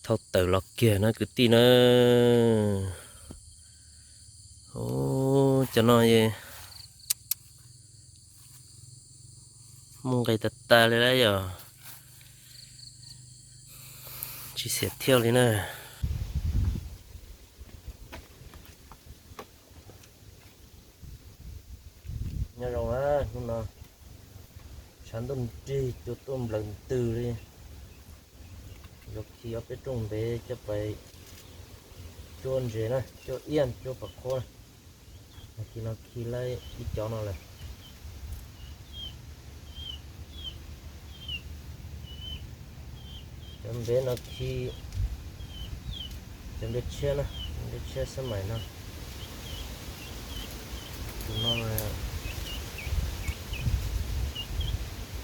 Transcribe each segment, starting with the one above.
Thauj tawm los kiag na kwv tij na. Ub, cov no muaj nqis tag tag li lawm yog tsis xiam thiab li na. Nyob zoo na, hnub no tshav ntuj nrig cua tuaj nplawv ntws li. Yuav khi ob peb rooj ntev coj pais cuab ntses na, cuab iab cuab pas qhuab na. Khi no khi lawm ib cov no lawm. Cov ntev no khi cov ntev tshiab na, ntev tshiab xab maim no. Tus no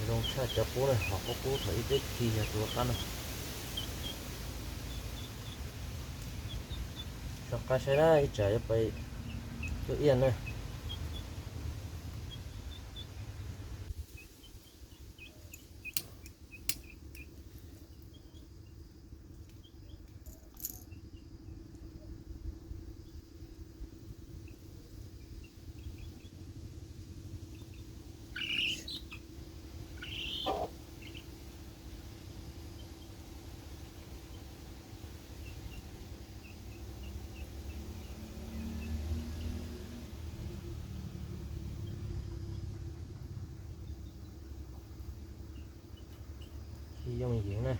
zoo tshaj cov qub na, ho qub qub thaum ib peb khi yog tus qab no. Soj qab saib na, ib tsam yuav pais cuab iab na. Khi yooj yim na.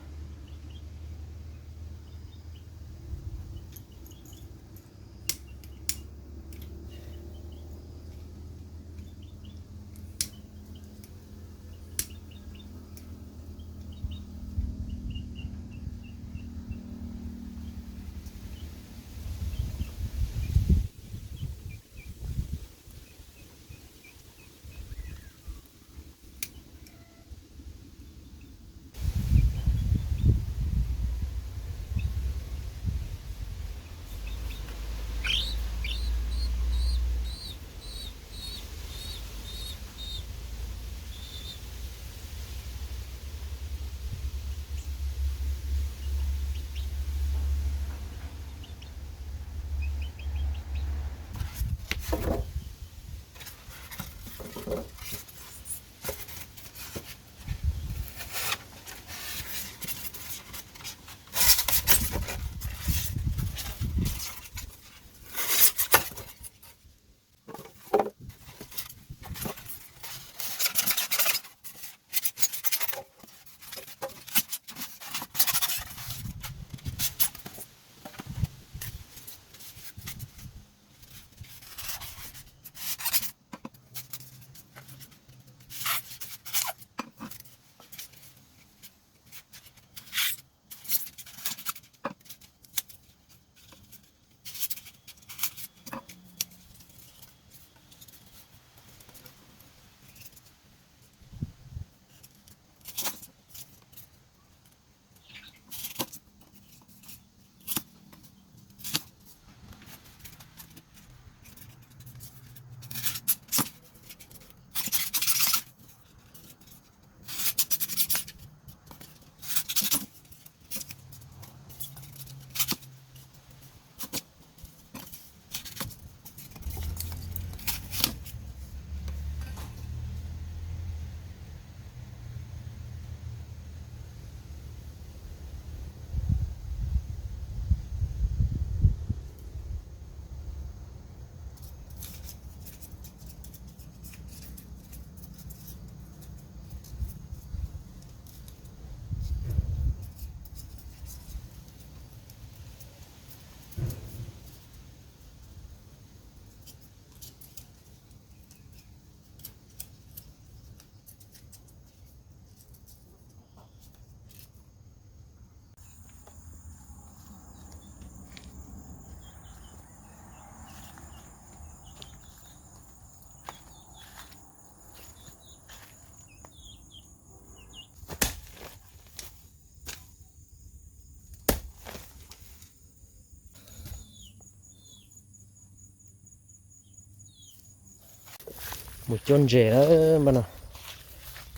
Mus cuab ntses na, npaj no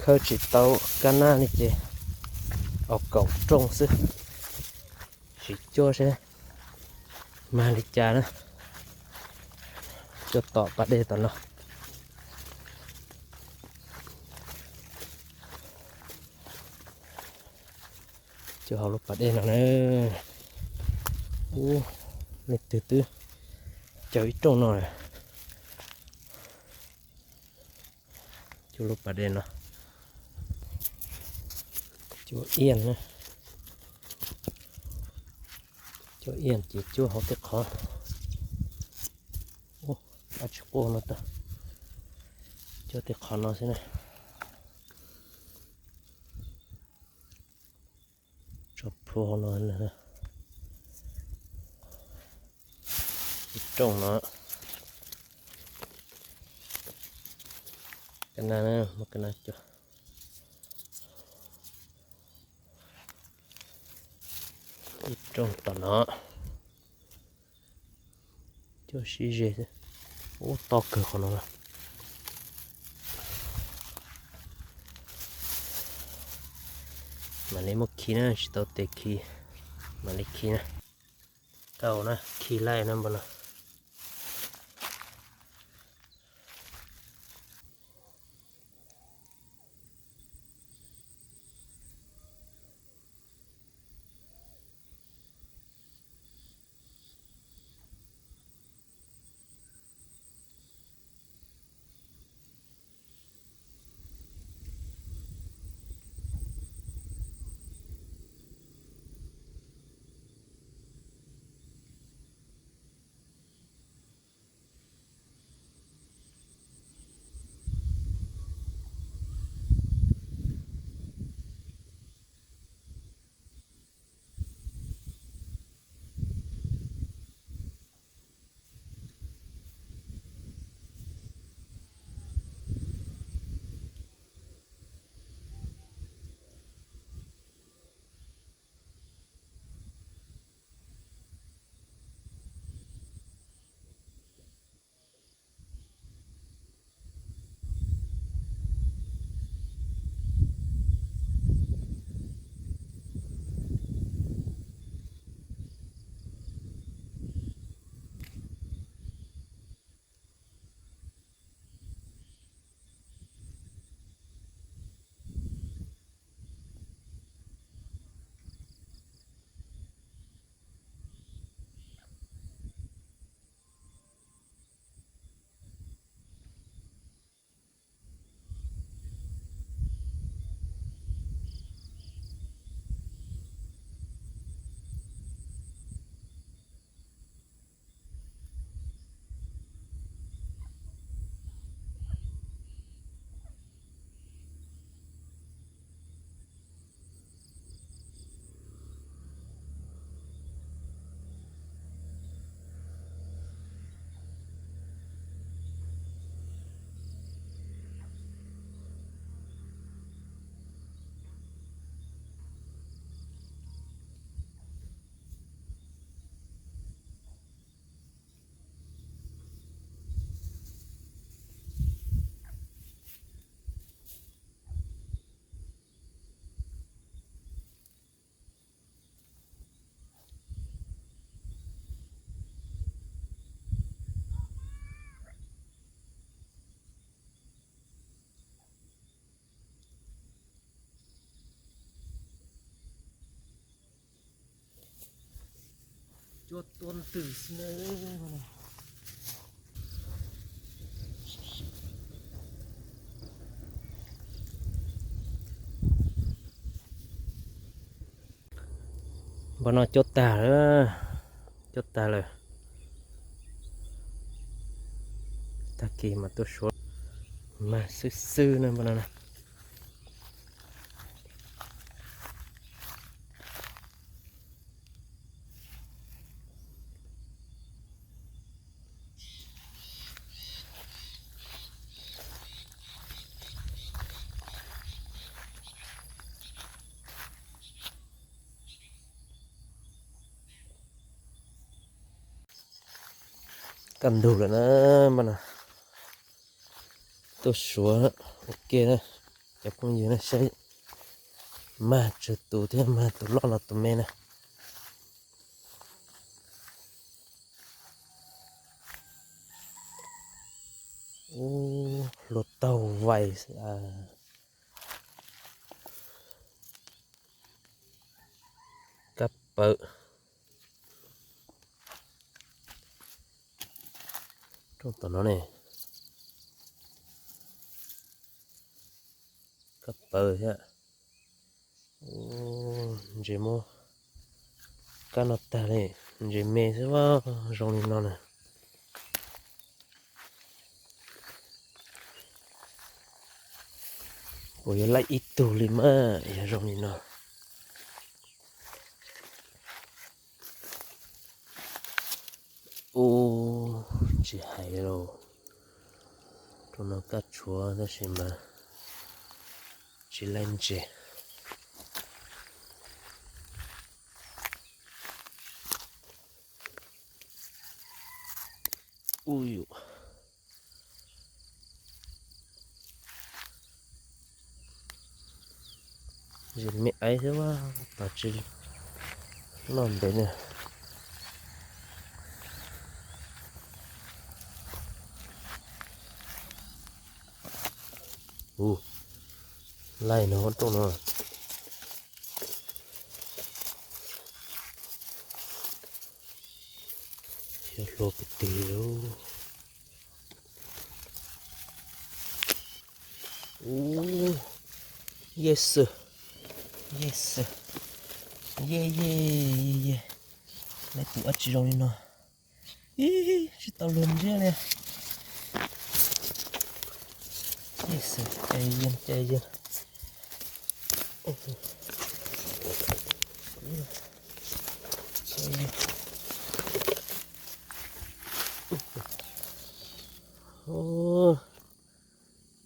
khawb tsis tau kab nab li ces aus kaum rooj xwb. Sim cuab seb mag li cas na. Cuab tom pas dej tom no. Cuab hauv lub pas dej no na. Ub, leej twg twb caw ib rooj no lawm. Cuab lub pas dej no. Cuab iaj na. Cuab iaj ces cuab hauv tej qhov, ub, ab tsis quaj no tag. Cuab tej qhov no xwb na. Tso plhuav hauv no. Ib rooj no. Ka na, muab ka na cuab. Ib rooj tom no. Cuab sib ze. Ub, to kawg qhov no. Mam li muab khi na, tsis tau tes khi. Mam li khi na. Tau na, khi laij na npawg no. Cuab tuab ntws xwb na. Npaj no cuab tag lawm, cuab tag lawm. Tag kis mas tuaj suav mag xwb xwb na npaj no na. Kaj ntug lawm na, npaj no tuaj suav ua ke na, cov phooj ywg na, saib mag tsawg tus thiab mag tus loj los tus me na. Vais, kab pawv. Rooj tom no ne, kab pawv thiab. Ntses muab kab no tag li, ntses me xwb vaj zoo li no na. Puas yuav laij ib tug li mas yog zoo li no. Ub, tsis hais li lauj. Rooj no kaj tshuav tab sis mas tsis laij ntses. Ub yuam. Ntses me aiv thiab mas tsis noj ntev na. Ub, laij no rooj no. Xyov hluas pes twg li. Ub, yes sir, yes sir, yes yes yes yes. Lawv tus dab tsi zoo li no? Ib, tsis tau luag ntsiab li. Yes sir, cay yeej cay yeej.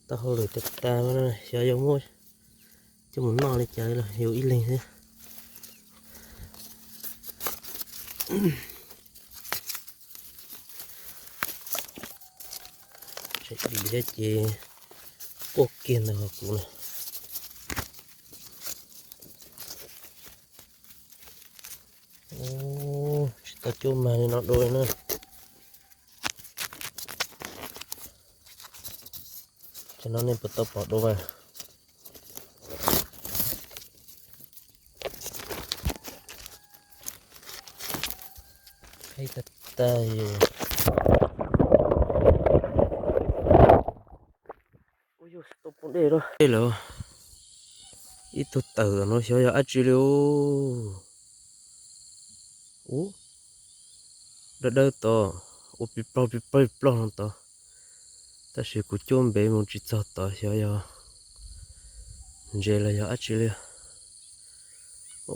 Tau hauj lwm tag tag, xyov yuav muab coj mus noj li cas los yus ib leeg xwb. Tseem dim thiab ces quaj kiag ntawm hauv kuv na. Tsis tau cuab mag li no dua na. Cov no nej puas tau pom dua mas? Qhib tag tag. Ub, yog xov tooj poob dej lawm. Ib tug tawm no xyov yog dab tsi li. Ub, dawb dawb tod, ua plig plog plig plog plig plog no tod. Tab sis kuv cuab npev mus tsis txog tod xyov yog ntses los yog dab tsi li.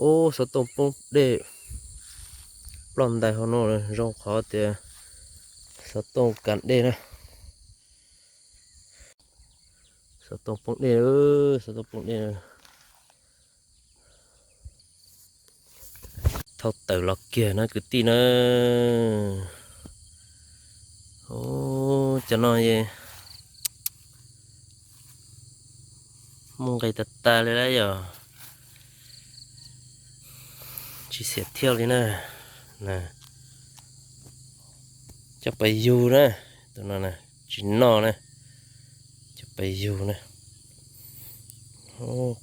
Ub, xov tooj poob dej ploj ntais hauv no, zoo qhov tias xov tooj kas dej na. Xov tooj poob dej, xov tooj poob dej. Thauj tawm los kiag na kwv tij na. Ub, cov no muaj nqis tag tag li lawm yog tsis xiam thiab li na. Cov pas yug na, tus no tsis noj na, cov pas yug na.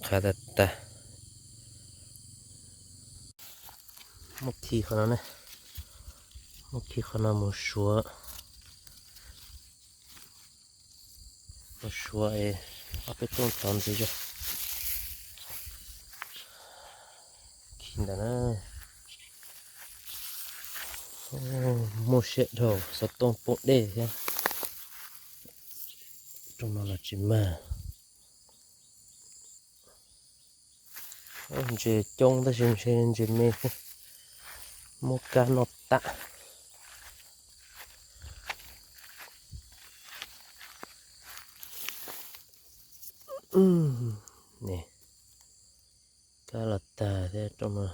Qhav tag tag. Muab khi qhov no, muab khi qhov no mus suav, mus suav es ob peb rooj tod ntxiv zog. Khi ntawd na. Muaj siab dhau, xov tooj poob dej thiab. Rooj no los tsis mag. Ntses coob tab sis ntshe ntses me xwb, muab kab noj tag. Kab los tag thiab rooj no.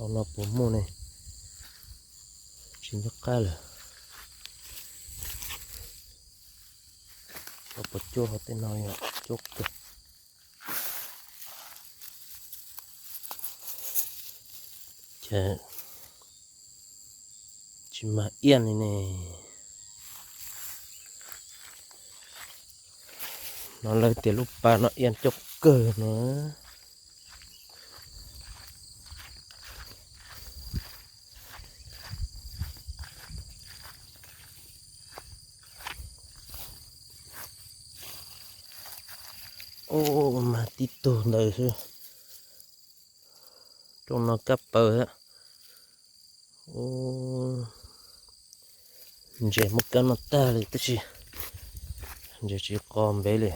Hauv no puas muaj ne? Tsis nco qab lawm. Puas cuab hauv tej no, cuab kawg. Tsis mag iab li ne. No lawv tias lub pas no iab coob kawg no. Ub, mag tib tug ntawd xwb. Rooj no kab paws thiab. Ub, ntses muab kab no tag li tab sis ntses tsis qos npev li.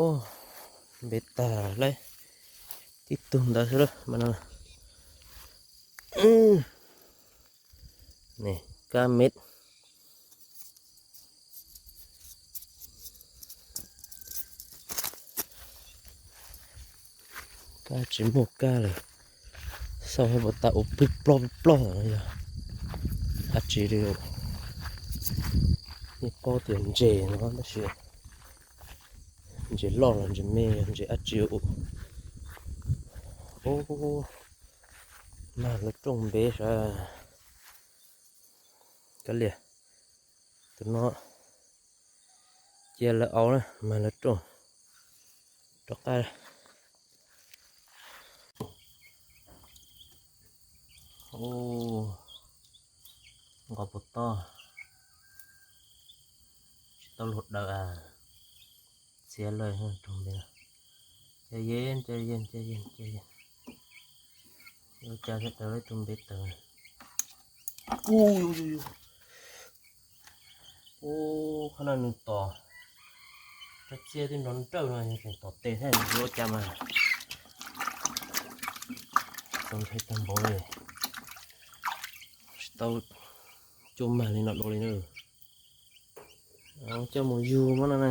Ub, npev tag lawm, tib tug ntawd xwb lawm mas no. Kab mev. Kab tsis muaj kab lawm, xauj puas tas ua plig plog plig plog no yog dab tsi li. Yeej paub tias ntses no tab sis ntses loj los ntses me, ntses dab tsi ua. Ub, mag lawv rooj npev sav. Kav liam, tus no cia lawv au na, mag lawv rooj rov qab. Ub, nqos puas toj, tsis tau luag daws a. Txiav lawm rooj npev. Cia yeej, cia yeej, cia yeej, cia yeej. Ua cas thiaj daws lawv rooj npev tawm. Ub, ub, qhov no nws tom, rab txiab twb nrov nrawj no yog tseem tom tes thiab ua cas mas tau ntshai tag npaum li. Tsis tau cua mag li no dua li na. Coj mus yug mas no na.